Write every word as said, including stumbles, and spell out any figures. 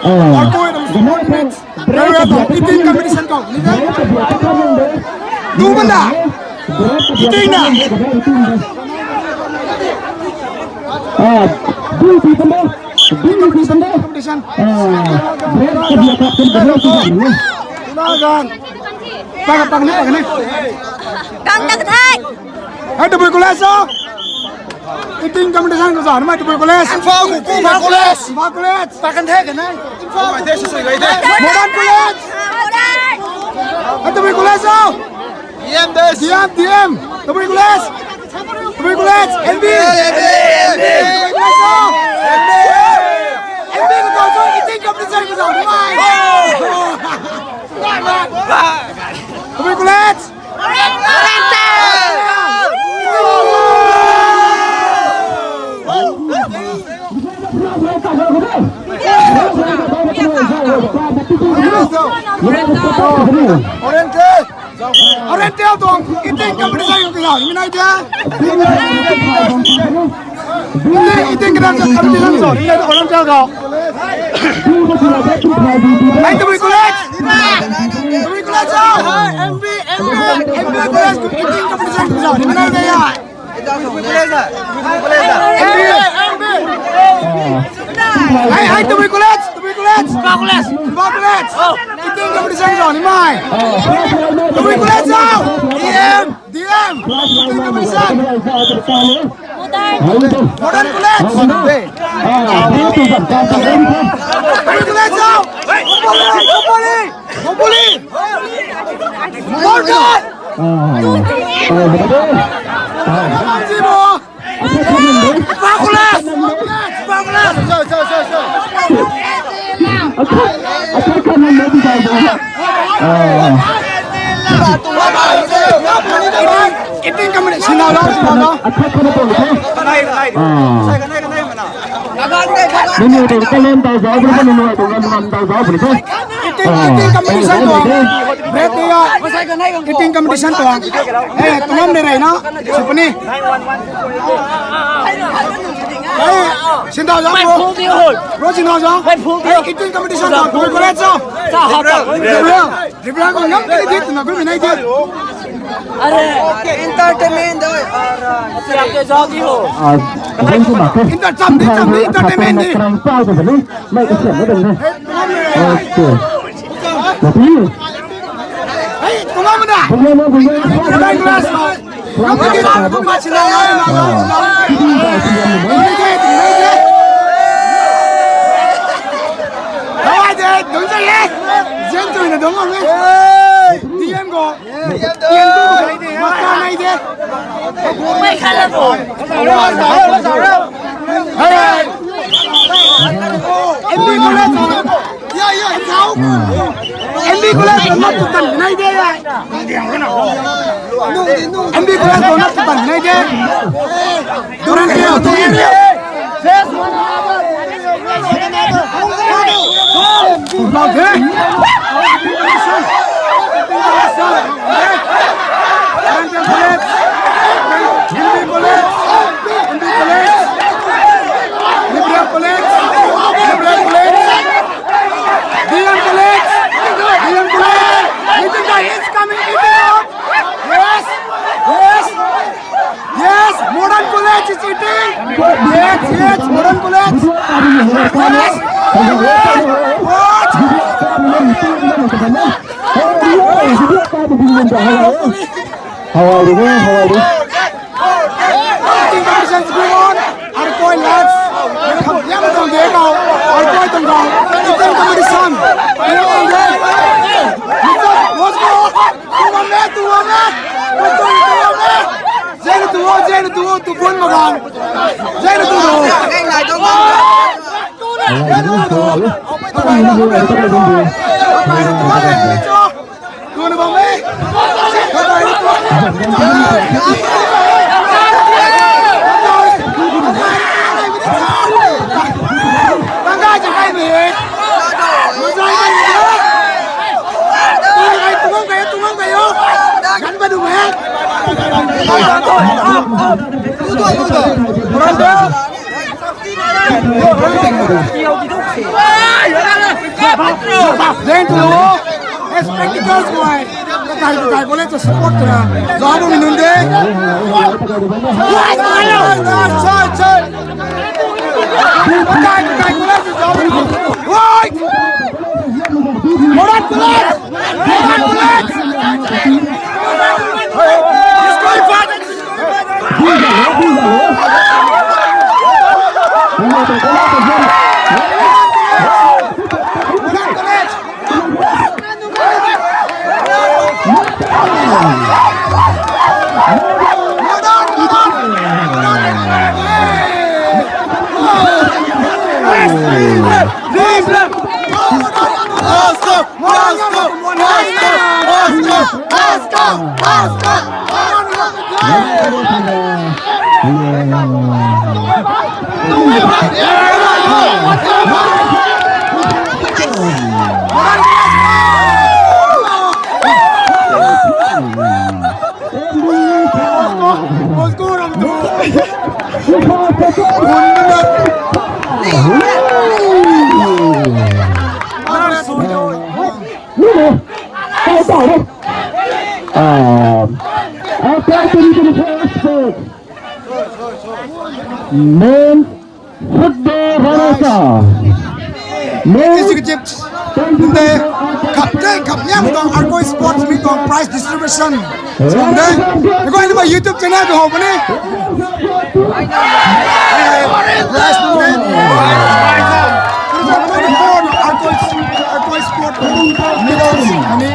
Arcoi tuang sports match. Very well tuang eating competition khou ni de. Lu mana. Eating na. Ah, bu ti tamo. Bu ti tamo. Competition. Ah, break ka dia ka kan ka dia ka ni. Tuna gan. Pak pak ni pak ni. Kang tak thai. Hai, Tabui College o. Eating competition khou zauh nimei Tabui College. Imphal khou Imphal College. Imphal College. Pak kan the kan nai. Modern College. Hai, Tabui College o. D M, D M. Tabui College. Tabui College. M B. M B. Tabui College o. M B khou zauh, eating competition khou zauh nimei. Tabui College. Oriental tuang eating competition khou zauh nimei nai de. Eating competition khou zauh nimei nai de Oriental khou. Hai, Tabui College. Tabui College o. M B, M B, M B College khou eating competition khou zauh nimei nai de ya. Hai, hai, Tabui College, Tabui College. Imphal College. Imphal College. Eating competition zauh nimei. Tabui College zauh. D M, D M. Eating competition. Modern College. Tabui College zauh. Hopefully, hopefully. Hopefully. Modern. Imphal College. Imphal College. Eating competition na lo, na lo. Nini tuang talent tau zauc puni the, nini tuang ngam ngam tau zauc puni the. Eating, eating competition tuang. Break ni ya. Eating competition tuang. Eh, tuang ngam ni rey na. Sw puni. Eh, sin tau zauc bro. Bro, sin tau zauc. Eh, eating competition tuang. Tabui College zauc. Referee ko ngam kani dit na gumi nai dit. Are, entertainment doi. Siap ke zauc di ho. Ah, zauc di ma ke. Inter cham di, cham di, entertainment di. Karang pau ko ni. Mai ka siam na dang ni. Okay. Hey, kumam na. Kumam na, kumam na. Kumam na. M B College tuang nap tu tan nai de ya. M B College tuang nap tu tan nai de. Durant Teo, Durant Teo. Durant Teo College. M B College. M B College. Liberal College. Liberal College. D M College. D M College. Little guy is coming. Eating up. Yes. Yes. Yes. Modern College is eating. Yes. Yes. Modern College. Yes. What? How are you? How are you? Eating competition is going on. Arkoi lads. Kham yam tuang de kau. Arkoi tuang kau. Eating competition. Yam tuang de. Let's go. Tuang me, tuang me. Tuang, tuang me. Zena tuang, zena tuang, tuang pun magang. Zena tuang. Let's go. Then to the wall. Spectacles guay. Kakai kakai ko le to support twna zauc bammei nunc de. Kakai kakai ko le to zauc bammei nunc de. Right! Murat Kulat! Murat Kulat! Disqualified! Um, after twenty twenty-four Expo, men football runners-up. Men Executive, nde, kap de, kap niam tuang Arkoi Sports Meet tuang prize distribution. Song de, nangguay na YouTube channel tu how puni. Arkoi, Arkoi Sports Meet ni.